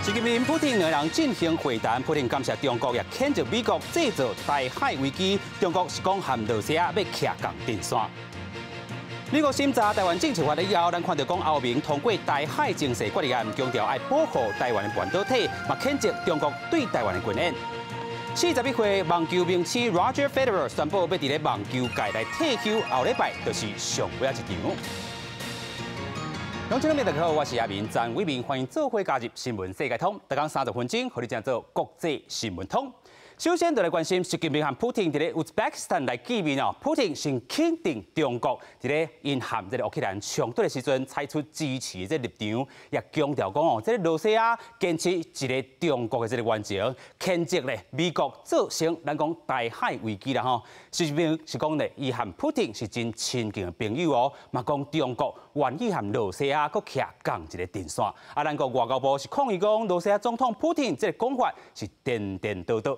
習近平、普丁兩个人進行會談，普丁感謝中國，也譴責美國製造台海危機。中國是講和羅西亞欲徛仝陣線。美國審查台灣政策法以後，咱看著講歐盟通過台海情勢決議案，強調愛保護台灣的半導體，嘛譴責中國對台灣的軍演。41歲網球名星 Roger Federer 宣布欲佇咧網球界來退休，後禮拜就是上尾仔一場。觀眾朋友大家好，我是阿明詹偉明，歡迎做伙加入新聞世界通，逐工30分鐘，予你正做國際新聞通。首先就來關心習近平和普丁佇咧烏茲別克斯坦來見面哦。普丁先肯定中國佇咧𪜶和這个烏克蘭衝突的時陣採取支持的這个立場，也強調講哦，這个羅西亞堅持一个中國的這个原則，譴責咧美國造成咱講台海危機啦吼。習近平是講咧，伊和普丁是真親近的朋友哦，嘛講中國願意和羅西亞閣徛仝一个陣線。啊，咱國外交部是抗議講，羅西亞總統普丁這个講法是顛顛倒倒。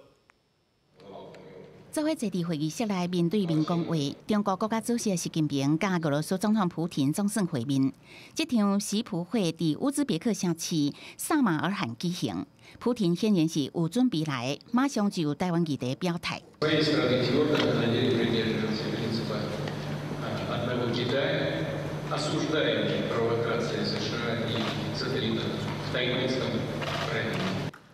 做伙坐佇會議室內面對面講話，中國國家主席習近平佮俄羅斯總統普廷總算會面。這場習普會佇烏茲別克城市薩馬爾罕舉行。普廷顯然是有準備來，馬上就台灣議題表態。 Своей страны твердо на деле придерживаемся принципа одного Китая, осуждаем провокации США и сателлитов в Тайваньском проливе.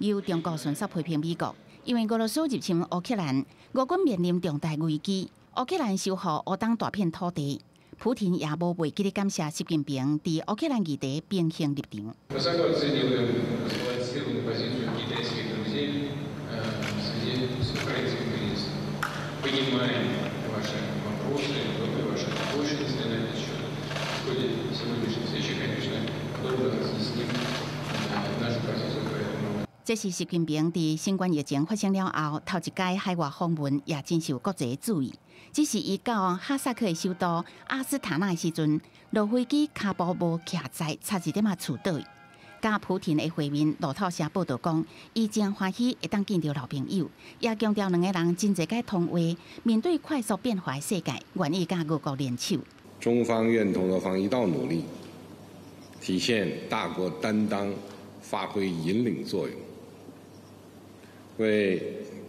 由中國迅速批評美國，因為俄羅斯入侵烏克蘭，俄軍面臨重大危機，烏克蘭收復烏東大片土地。普廷也無袂記得感謝習近平佇烏克蘭議題平衡立場。 Высоко оцениваем сбалансированную позицию китайских друзей в связи с украинским кризисом. Понимаем ваши вопросы, ваши озабоченности на этот счет. В ходе сегодняшней встречи, конечно, подробно разъясним нашу позицию по этому. 這是習近平佇新冠疫情發生了後，頭一擺海外訪問，也真受國際注意。只是伊到哈薩克的首都阿斯塔納的時陣，落飛機跤步無徛在，差一點仔揤倒。佮普廷的會面，路透社報道講，伊真歡喜會當見著老朋友，也強調兩个人真濟擺通話，面對快速變化的世界，願意佮俄國聯手。中方願同俄方一道努力，體現大國擔當，發揮引領作用，為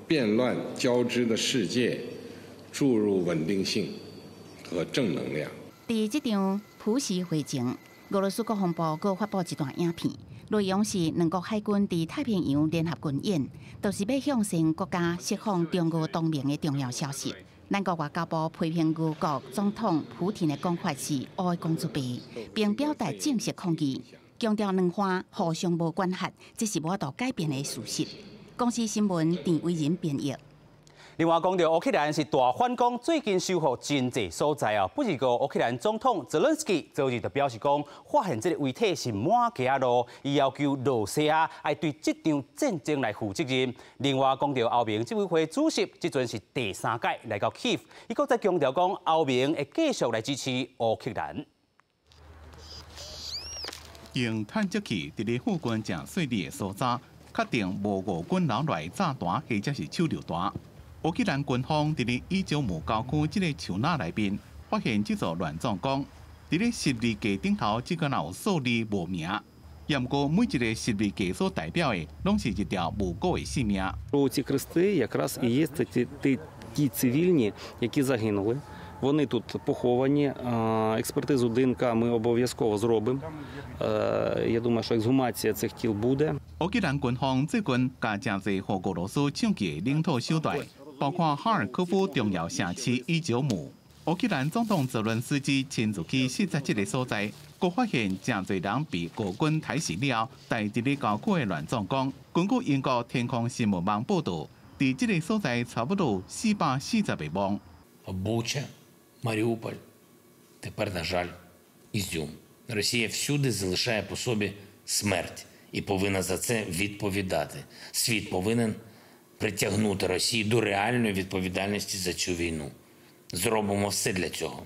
變亂交織的世界注入穩定性和正能量。佇這場普習會前，俄羅斯國防部閣發布一段影片，內容是兩國海軍佇太平洋聯合軍演，就是欲向新國家釋放中俄同盟的重要消息。咱國外交部批評俄國總統普廷的講法是烏講出白，並表達正式抗議，強調兩岸互相無管轄，這是無法度改變的事實。公視新聞鄭偉仁編譯。另外講著烏克蘭是大反攻，最近收復真濟所在哦。不過烏克蘭總統澤倫斯基昨日就表示講，發現這个遺體是滿街仔路，伊要求羅西亞愛對這場戰爭來負責任。另外講著歐盟執委會主席，這陣是第三擺來到基輔，伊閣再強調講，歐盟會繼續來支持烏克蘭。用探測器佇咧附近誠細膩的搜查，確定無俄軍留落來炸彈或者是手榴彈。烏克蘭軍方佇咧伊久姆郊區這个樹林內面發現這座亂葬崗，佇咧十字架頂頭，這個有數字無名，也毋過每一个十字架所代表的，攏是一條無辜的性命。 Ці хрести якраз і є ті цивільні, які загинули. Вони тут поховані. Експертизу ДНК ми обов'язково зробимо. Я думаю, що ексгумація цих тіл буде. 烏克蘭軍方最近共誠濟予俄羅斯搶去的領土守帶，包括哈爾科夫重要城市伊久姆。烏克蘭總統澤倫斯基親自去視察這个所在，閣發現誠濟人被俄軍刣死了後，埋佇咧郊區的亂葬崗。根據英國天空新聞網報導，佇這个所在差不多440个墓。 Буча, Маріуполь, тепер, на жаль, Ізюм. Росія всюди залишає по собі смерть і повинна за це відповідати. Світ повинен притягнути Росію до реальної відповідальності за цю війну. Зробимо все для цього.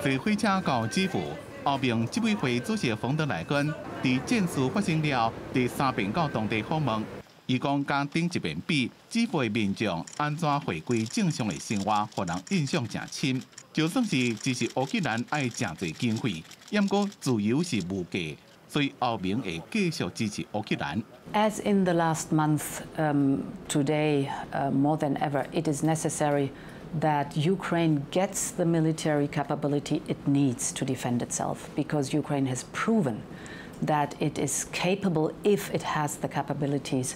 坐火車到基輔，歐盟執委會主席馮德萊恩佇戰事發生了後，第三遍到當地訪問。伊講佮頂一遍比，指揮民眾按怎回歸正常的生活，予人印象誠深。就算是支持烏克蘭愛誠濟經費，毋過自由是無價，所以歐盟會繼續支持烏克蘭。 As in the last month, today, more than ever, it is necessary that Ukraine gets the military capability it needs to defend itself, because Ukraine has proven that it is capable if it has the capabilities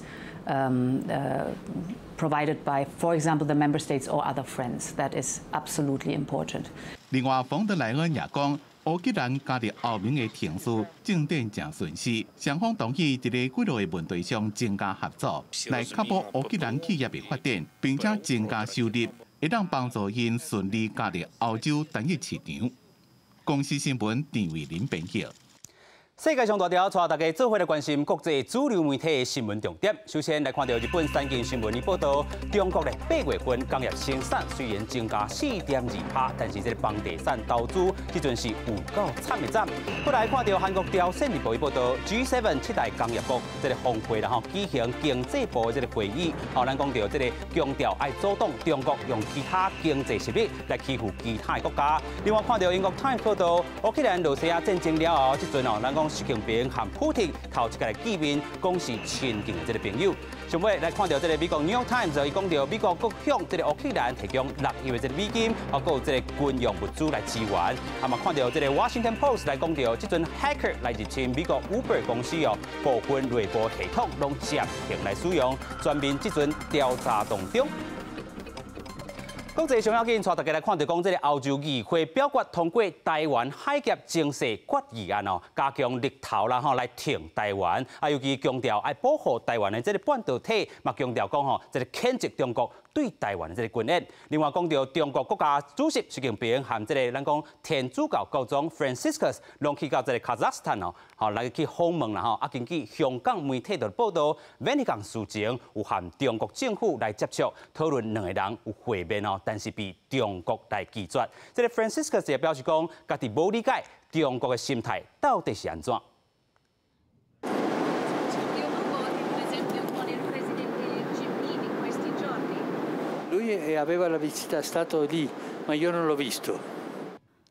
provided by, for example, the member states or other friends. That is absolutely important. 另外，馮德萊恩也講，烏克蘭加入歐盟的程序進展誠順勢，雙方同意佇咧幾落個問題上增加合作，來確保烏克蘭企業的發展，並且增加收入，會當幫助𪜶順利加入歐洲單一市場。公視新聞陳慧琳編譯。世界上大條，帶大家做伙來關心國際主流媒體的新聞重點。首先來看到日本產經新聞的報道，中國咧8月份工業生產雖然增加4.2%，但是這个房地產投資這陣是有夠慘的慘。閣來看到韓國朝鮮日報的報道，G7 七大工業國這个峰會啦吼，舉行經濟部的這个會議，吼，咱講到這个強調愛阻擋中國用其他經濟實力來欺負其他的國家。另外看到英國 Times 報道，烏克蘭羅西亞戰爭了後，這陣哦，咱講習近平和普丁頭一擺來見面，講是親近的這个朋友。上尾來看到這个美國 New York Times，伊講到美國閣向這个烏克蘭提供6億的這个美金，啊，閣有這个軍用物資來支援。啊嘛看到這个 Washington Post 來講到，這陣 hacker 來入侵美國 Uber 公司哦，部分內部系統攏暫停來使用，全面這陣調查當中。國際上要緊，帶大家來看到講，這个歐洲議會表決通過台灣海峽情勢決議案哦，加強力頭啦吼來挺台灣，啊尤其強調愛保護台灣的這个半導體，嘛強調講吼，這个譴責中國對台灣的這个軍演。另外講到中國國家主席習近平和這个咱講天主教教宗 Franciscus 攏去到這个卡扎斯坦哦，吼來去訪問啦吼。啊，根據香港媒體的報道，梵蒂岡事前有和中國政府來接觸，討論兩个人有會面哦，但是被中國來拒絕。這个 Franciscus 也表示講，家己無理解中國的心態到底是按怎。 Lui aveva la visita, è stato lì, ma io non l'ho visto.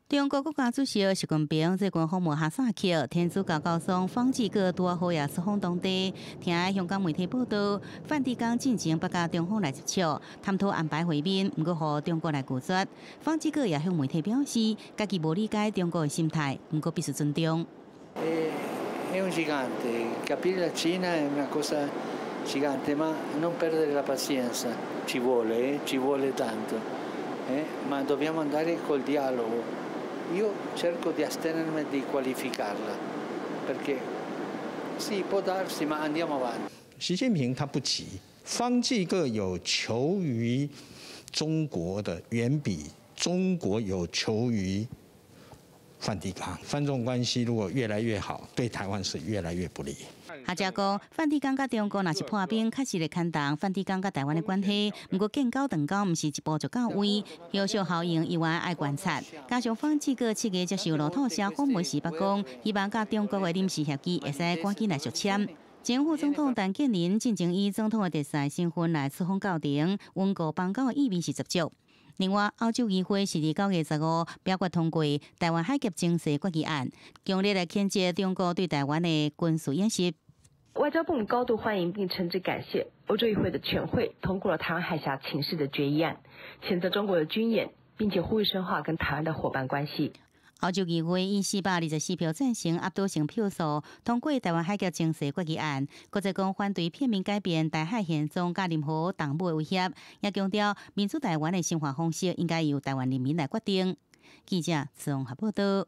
中國國家主席習近平最近訪問哈薩克，天主教教宗方濟各拄好也出訪當地。聽香港媒體報道，梵蒂岡進前捌佮中方來接觸，探討安排會面，毋過予中國來拒絕。方濟各也向媒體表示，家己無理解中國的心態，毋過必須尊重。 È un gigante, capire la Cina è una cosa gigante, ma non perdere la pazienza, ci vuole, ci vuole tanto, ma dobbiamo andare col dialogo. Io cerco di astenermi di qualificarla, perché sì, può darsi, ma andiamo avanti. 習近平他不急，方濟各有求於中國的，遠比中國有求於梵蒂岡。梵中關係如果越來越好，對台灣是越來越不利。學者講，梵蒂岡佮中國若是破冰，確實會牽動梵蒂岡佮台灣的關係。毋過建交斷交，毋是一步就到位，後續效應依然愛觀察。加上方濟各7月接受路透社訪問時捌講，希望佮中國的臨時協議會使趕緊來續簽。前副總統陳建仁進前以總統的特使身份來出訪教廷，穩固邦交的意味是十足。另外，歐洲議會是佇9月15表決通過台灣海峽情勢決議案，強烈來譴責中國對台灣的軍事演習。外交部高度歡迎並誠摯感謝歐洲議會的全會通過了台灣海峽情勢的決議案，譴責中國的軍演，並且呼籲深化跟台灣的夥伴關係。歐洲議會以424票贊成壓倒性票數通過台灣海峽情勢決議案，閣再講反對片面改變台海現狀佮任何動武的威脅，也強調民主台灣的生活方式應該由台灣人民來決定。記者綜合報道。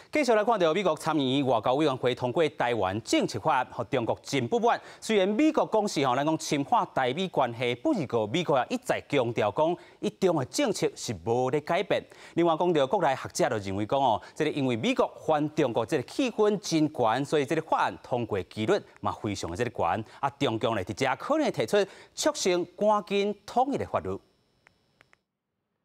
繼續來看到美國參議院外交委員會通過台灣政策法，予中國真不滿。雖然美國講是吼，咱講深化台美關係，不過美國也一再強調講，一中的政策是無咧改變。另外講到國內學者就認為講哦，這个因為美國反中國這个氣氛真懸，所以這个法案通過幾率嘛非常的這个懸。啊，中共咧佇遮可能提出促成趕緊統一的法律。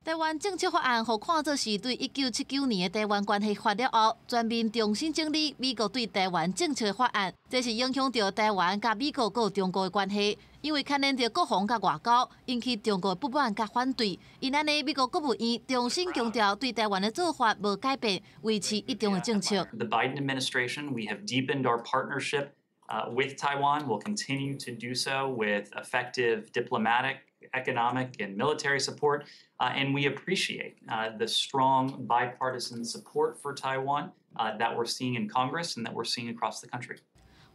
台灣政策法案予看做是對1979年的台灣關係法了後，全面重新整理美國對台灣政策法案，這是影響著台灣佮美國佮中國的關係，因為牽連著國防佮外交，引起中國不滿佮反對。因按呢，美國國務院重新強調對台灣的做法無改變，維持一中的政策。 The Biden administration, we have deepened our partnership with Taiwan. We'll continue to do so with effective diplomatic, economic and military support, and we appreciate the strong bipartisan support for Taiwan that we're seeing in Congress and that we're seeing across the country.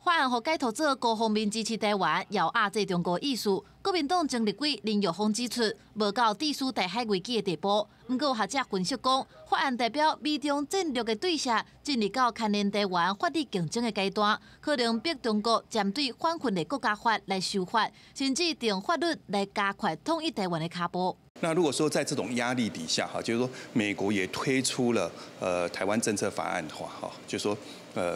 法案予解讀做高方面支持台灣，要壓制中國意思。國民黨前立委林玉鳳指出，無到致使台海危機的地步。毋過學者分析講，法案代表美中戰略的對峙進入到牽連台灣法理競爭的階段，可能逼中國針對反分裂國家法來修法，甚至用法律來加快統一台灣的跤步。那如果說在這種壓力底下，哈，就是說美國也推出了台灣政策法案的話，哈，就是說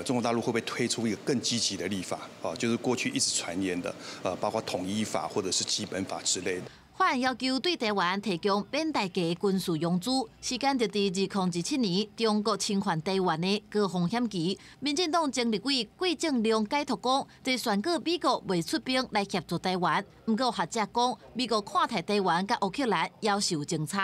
中國大陸會不會推出一個更積極的立法？啊，就是過去一直傳言的，包括統一法或者是基本法之類的。法案要求對台灣提供免代價的軍事援助，時間就佇2027年中國侵犯台灣的高風險期。民進黨前立委郭正亮解讀講，這宣告美國袂出兵來協助台灣。毋過學者講，美國看待台灣佮烏克蘭猶是有政策。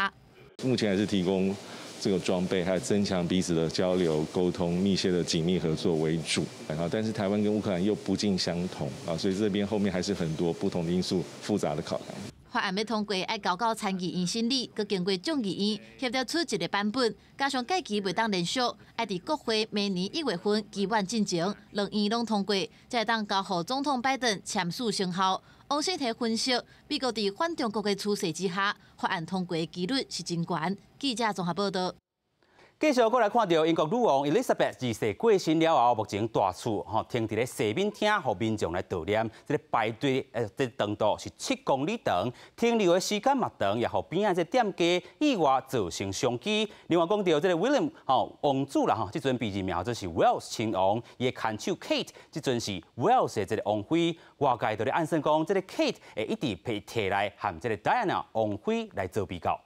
目前還是提供這個裝備，還有增強彼此的交流溝通、密切的緊密合作為主。啊，但是台灣跟烏克蘭又不盡相同啊，所以這邊後面還是很多不同的因素、複雜的考量。法案欲通過，愛交到參議院審理，閣經過眾議院協調出一個版本，加上會期袂當連續，愛佇國會明年1月份期滿進前，兩院攏通過，才會當交予總統拜登簽署生效。王信提分析，美國佇反中國的趨勢之下，法案通過的機率是真懸。記者綜合報導。繼續閣來看著英國女王伊麗莎白二世過身了後，目前大厝吼停佇咧西敏廳，予民眾來悼念。這个排隊這長度是7公里長，停留的時間嘛長，也予邊仔這店家意外造成商機。另外講著這个威廉吼王子啦吼，這陣被任命做是威爾士親王，伊的牽手 Kate，這陣是威爾士的這个王妃。外界就咧暗算講，這个 Kate 會一直被提來和這个戴安娜王妃來做比較。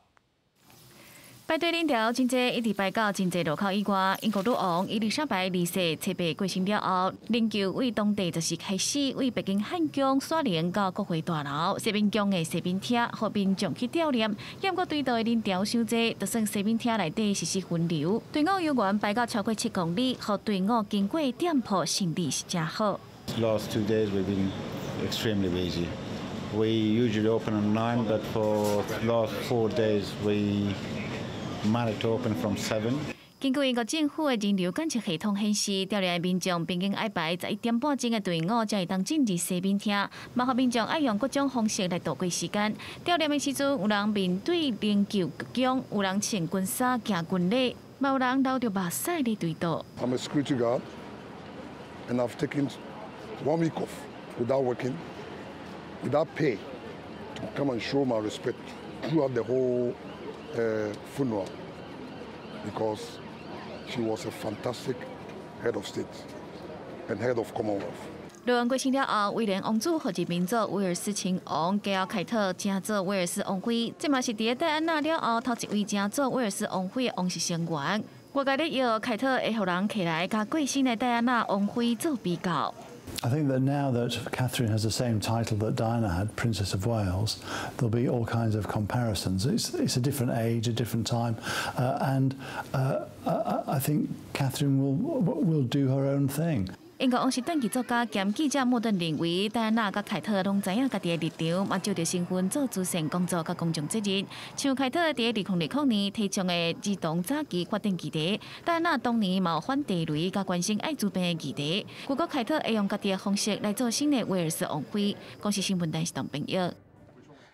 排隊人潮真濟，一直排到真濟路口以外。英國女王伊麗莎白二世七八過身了後，靈柩對當地十時開始對白金漢宮徙靈到國會大樓西敏宮的西敏廳，予民眾去悼念。毋過隊道的人潮傷濟，就算西敏廳內底實施分流，隊伍猶原排到超過7公里，予隊伍經過店鋪生意是誠好。 Last 2 days we've been extremely busy. We usually open at 9, but for last 4 days we managed to open from 7. 根據英國政府的人流監測系統顯示，悼念的民眾平均愛排11點半鐘的隊伍，才會當進入西敏廳。嘛予民眾愛用各種方式來度過時間。悼念的時陣，有人面對靈柩鞠躬，有人穿軍衫行軍禮，嘛有人流著目屎咧追悼。 I'm a security guard, and I've taken one week off without working, without pay, to come and show my respect throughout the whole funeral, because she was a fantastic head of state and head of Commonwealth. 女王過身了後，威廉王子予任命做威爾斯親王，加後凱特成做威爾斯王妃，這嘛是佇戴安娜了後頭一位成做威爾斯王妃的王室成員。外界咧臆凱特會予人提來佮過身的戴安娜王妃做比較。 I think that now that Catherine has the same title that Diana had, Princess of Wales, there'll be all kinds of comparisons. It's a different age, a different time, and I think Catherine will do her own thing. 英國王室傳記作家兼記者莫頓認為，戴安娜佮凱特攏知影家己的立場，嘛就著身份做慈善工作佮公眾責任。像凱特佇2020年提倡的兒童早期發展議題，戴安娜當年嘛有反地雷佮關心愛滋病的議題。如果凱特會用家己的方式來做新的威爾斯王妃，公視新聞電視當朋友。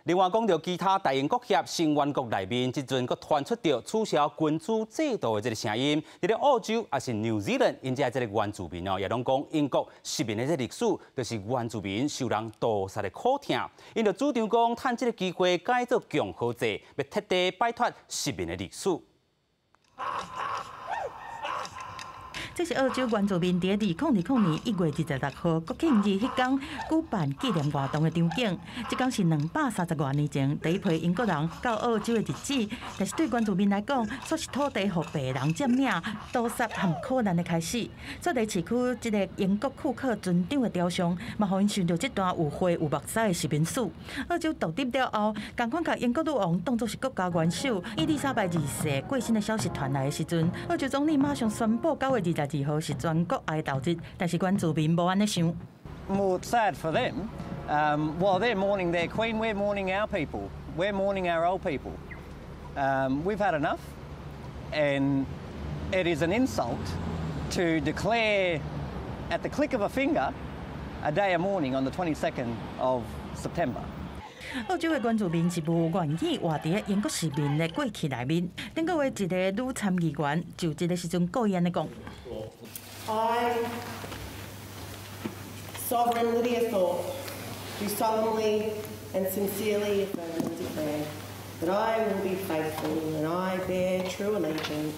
另外講著其他大英國協成員國內面，這陣閣傳出著取消君主制度的這个聲音。佇咧澳洲抑是紐西蘭，𪜶遮這个原住民哦，也攏講英國殖民的這歷史，就是原住民受人屠殺的苦痛。𪜶就主張講，趁這个機會改做共和制，欲徹底擺脫殖民的歷史。這是澳洲原住民佇2020年1月26號國慶日彼工舉辦紀念活動的場景。這工是230外年前第一批英國人到澳洲的日子，但是對原住民來講，卻是土地予白人佔領、屠殺和苦難的開始。雪梨市區這个英國庫克船長的雕像，嘛予𪜶想著這段有血有目屎的殖民史。澳洲獨立了後，仝款共英國女王當作是國家元首伊麗莎白二世過身的消息傳來的時陣，澳洲總理馬上宣布9月22號是全國哀悼日，但是原住民無按呢想。 Well, it's sad for them. While they're mourning their queen, we're mourning our people. We're mourning our old people. We've had enough, and it is an insult to declare at the click of a finger a day of mourning on the 22nd of September. 澳洲的原住民是無願意活佇英國殖民的過去內面。頂個月一个女參議員就這个時陣故意按呢講。 I, Sovereign Lydia Thorpe, do solemnly and sincerely affirm and declare that I will be faithful and I bear true allegiance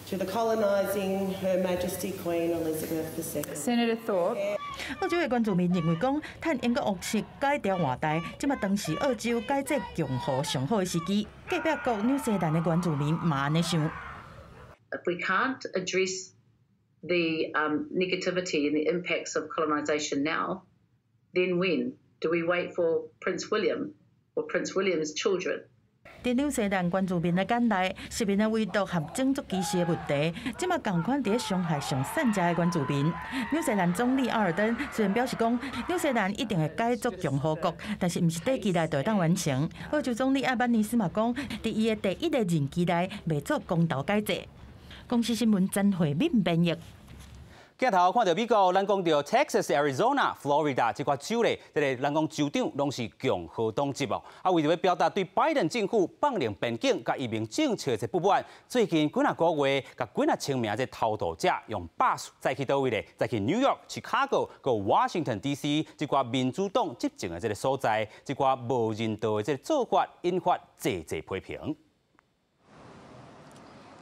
to the colonising Her Majesty Queen Elizabeth II. Senator Thorpe. 澳洲的原住民認為講，趁英國王室改朝換代，這馬當是澳洲改制共和上好的時機。隔壁國紐西蘭的原住民嘛按呢想。 If we can't address the negativity and the impacts of colonisation now, then when? Do we wait for Prince William or Prince William's children? 佇紐西蘭原住民的眼內，殖民的遺毒和種族歧視的問題，這馬仝款佇咧傷害上散隻的原住民。紐西蘭總理阿爾登雖然表示講，紐西蘭一定會改做共和國，但是毋是短期內就會當完成。澳洲總理艾班尼斯嘛講，佇伊的第一个任期內，袂做公投改制。公視新聞曾慧敏編譯。鏡頭看著美國，咱講著 Texas、Arizona、Florida 這寡州咧，這个咱講州長攏是共和黨籍哦。啊，為著欲表達對拜登政府放任邊境佮移民政策的不滿，最近幾若个月，共幾若千名這偷渡者用巴士載去佗位咧？載去 New York、Chicago、佮 Washington D.C. 這寡民主黨執政的這个所在，這寡無人道的這个做法，引發濟濟批評。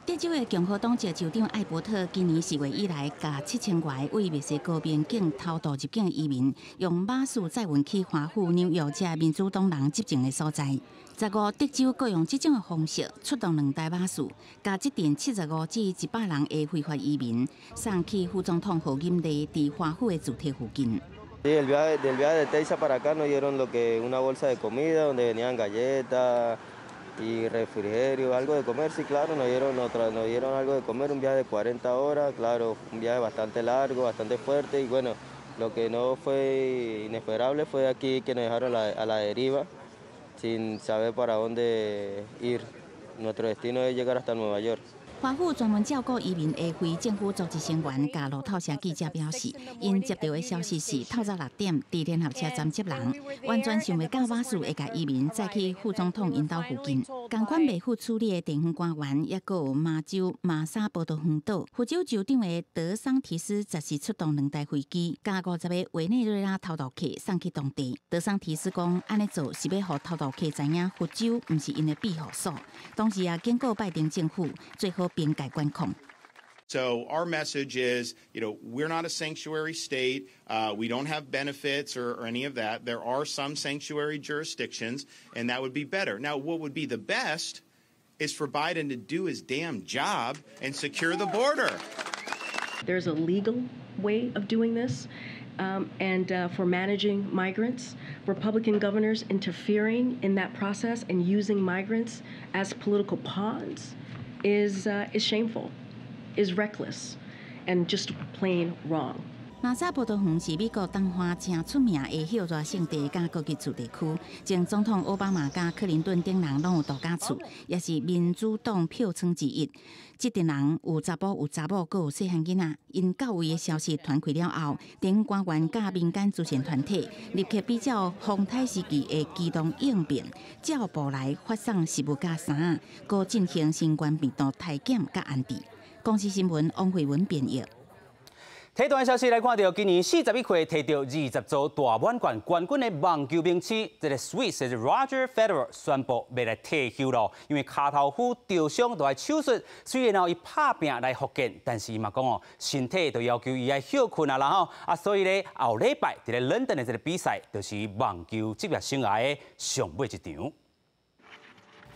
德州的共和黨籍州長艾伯特今年4月以來，共7000外个對墨西哥邊境偷渡入境的移民，用巴士載運去華府、紐約這民主黨人執政的所在。15德州閣用這種的方式出動兩台巴士，共這陣75至100人的非法移民送去副總統賀錦麗佇華府的住宅附近。 Sí, el viaje, del viaje de Texas para acá nos dieron lo que una bolsa de comida donde venían galletas y refrigerio, algo de comer, sí, claro, nos dieron algo de comer, un viaje de 40 horas, claro, un viaje bastante largo, bastante fuerte y bueno, lo que no fue inesperable fue aquí que nos dejaron a la deriva sin saber para dónde ir. Nuestro destino es llegar hasta Nueva York. 華府專門照顧移民的非政府組織成員共路透社記者表示，𪜶接著的消息是透早6點，佇聯合車站接人，完全想袂到巴士會共移民載去副總統𪜶兜附近。仝款袂赴處理的地方官員，抑閣有麻州馬沙葡萄園島，佛州州長的德桑提斯則是出動兩台飛機，共50個委內瑞拉偷渡客送去當地。德桑提斯講，按呢做是欲予偷渡客知影，佛州毋是𪜶的庇護所。同時也警告拜登政府，做好邊界管控。 So our message is, we're not a sanctuary state. We don't have benefits or any of that. There are some sanctuary jurisdictions, and that would be better. Now, what would be the best is for Biden to do his damn job and secure the border. There's a legal way of doing this. And for managing migrants, Republican governors interfering in that process and using migrants as political pawns is shameful, is reckless, and just plain wrong. 馬沙葡萄園是美國東岸誠出名的歇熱勝地佮高級住宅區，前總統奧巴馬佮克林頓等人攏有度假厝，也是民主黨票倉之一。這陣人有查埔、有查某，閣有細漢囡仔。𪜶到位的消息傳開了後，地方官員佮民間慈善團體立刻比照洪泰時期的機動應變，照步來發送食物佮衫，閣進行新冠病毒篩檢佮安置。公視新聞王慧文編譯。體壇消息來看著，今年41歲提著20座大滿貫冠軍的網球名星，這个 Swiss 的 Roger Federer 宣布欲來退休囉，因為跤頭趺著傷著愛手術。雖然哦，伊拍拚來復健，但是伊嘛講哦，身體都要求伊愛歇睏啊啦吼，啊所以咧後禮拜佇咧倫敦的這个比賽，就是網球職業生涯的上尾一場。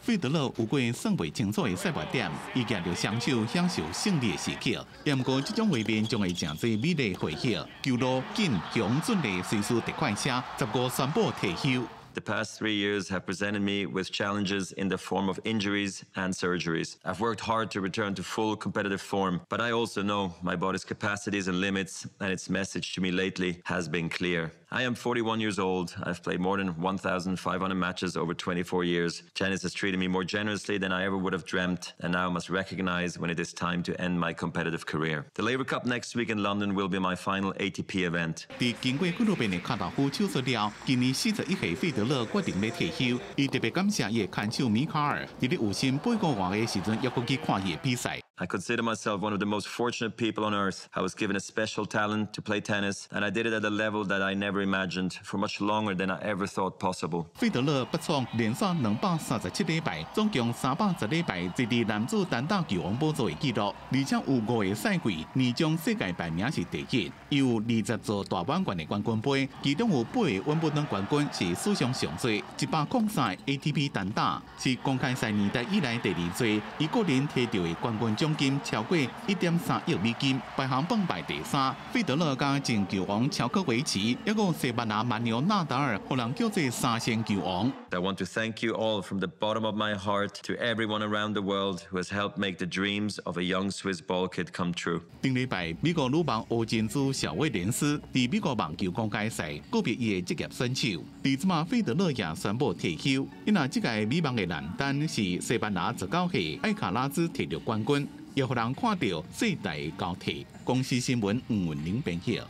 費德勒有過算袂清楚的賽敗點，伊舉著雙手享受勝利的時刻。毋過，這種畫面將會誠濟美麗回憶。球路緊雄準的瑞士特快車，15宣布退休。 The past 3 years have presented me with challenges in the form of injuries and surgeries. I've worked hard to return to full competitive form, but I also know my body's capacities and limits, and its message to me lately has been clear. I am 41 years old. I've played more than 1,500 matches over 24 years. Tennis has treated me more generously than I ever would have dreamt, and now I must recognize when it is time to end my competitive career. The Laver Cup next week in London will be my final ATP event. 佇經過幾落遍的跤頭趺手術了，今年41歲費德勒決定欲退休。伊特別感謝伊的牽手米卡爾，佇咧有心8個外的時陣，猶閣去看伊的比賽。 I consider myself one of the most fortunate people on earth. I was given a special talent to play tennis, and I did it at a level that I never imagined for much longer than I ever thought possible. 費德勒拔創連續237禮拜，總共310禮拜坐佇男子單打球王寶座的紀錄，而且有5個賽季年終世界排名是第一，伊有20座大滿貫的冠軍盃，其中有八个溫布頓冠軍是史上上濟，103個 ATP 單打是公開賽年代以來第二濟，伊個人提著的冠軍獎金超過1.3億美金，排行榜排第三。費德勒佮前球王喬科維奇，抑閣西班牙蠻牛納達爾，予人叫做三星球王。 I want to thank you all from the bottom of my heart to everyone around the world who has helped make the dreams of a young Swiss ball kid come true. 頂禮拜，美國女網烏金珠小威廉斯佇美國網球公開賽告別伊的職業選手。佇這馬費德勒也宣布退休。因為這屆美網的男單是西班牙19歲艾卡拉茲提著冠軍，也予人看著世代交替。公視新聞吳文玲編譯。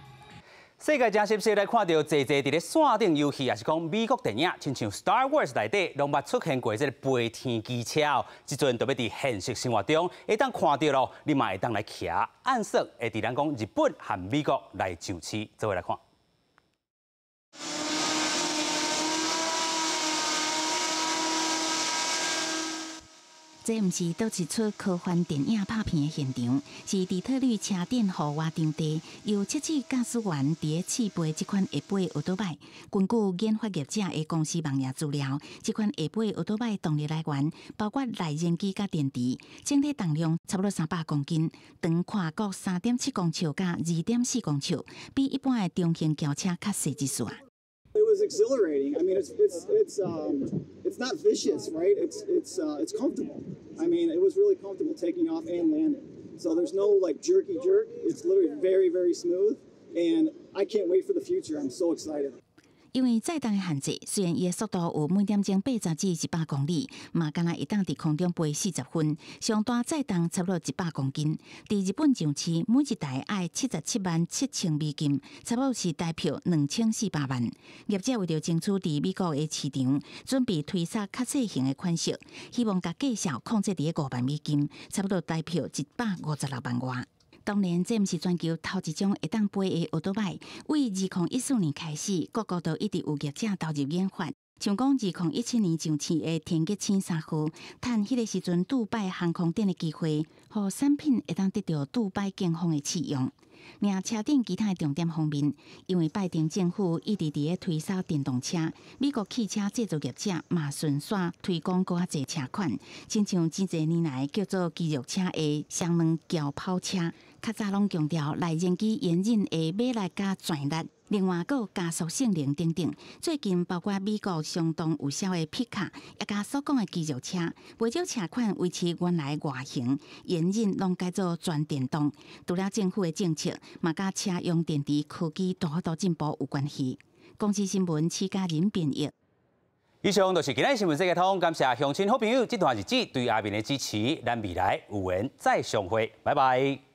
世界真實實來看著濟濟佇咧線頂遊戲，抑是講美國電影，親像 Star Wars 內底，攏捌出現過這个飛天機車哦。這陣就欲佇現實生活中會當看著囉，你嘛會當來騎。按算會佇咱講日本和美國來上市，做伙來看。這毋是佗一齣科幻電影拍片的現場，是底特律車展戶外場地，由七子駕駛員佇咧試飛這款會飛歐多擺。根據研發業者的公司網頁資料，這款會飛歐多擺動力來源包括內燃機佮電池，整體重量差不多300公斤，長跨國3.7公尺佮2.4公尺，比一般的中型轎車較細一撮。 It was exhilarating. I mean, it's not vicious, right? It's comfortable. I mean, it was really comfortable taking off and landing. So there's no like jerky jerk. It's literally very, very smooth, and I can't wait for the future. I'm so excited. 因為載重的限制，雖然伊的速度有每點鐘80至100公里，嘛敢若會當佇空中飛40分，上大載重差不多100公斤。佇日本上市，每一台愛77萬7千美金，差不多是台票2400萬。業者為著爭取佇美國的市場，準備推出較細型的款式，希望共價數控制佇5萬美金，差不多台票156萬外。當然，這毋是全球頭一種會當飛的歐多擺。為2014年開始，各國都一直有業者投入研發。像講2017年上市的天鴿星3號，趁彼个時陣杜拜航空展的機會，予產品會當得著杜拜警方的試用。而車頂其他的重點方面，因為拜登政府一直佇咧推銷電動車，美國汽車製造業者嘛順紲推廣閣較濟車款，親像真濟年來叫做肌肉車的雙門轎跑車，較早攏強調內燃機引擎的馬力佮轉力，另外閣有加速性能等等。最近包括美國相當有銷的皮卡，也佮所講的肌肉車，袂少車款維持原來外形，引擎攏改做全電動。除了政府的政策，嘛佮車用電池科技大幅度進步有關係。公視新聞施嘉仁編譯。以上就是今日新聞世界通，感謝鄉親好朋友這段日子對阿明的支持，咱未來有緣再相會，拜拜。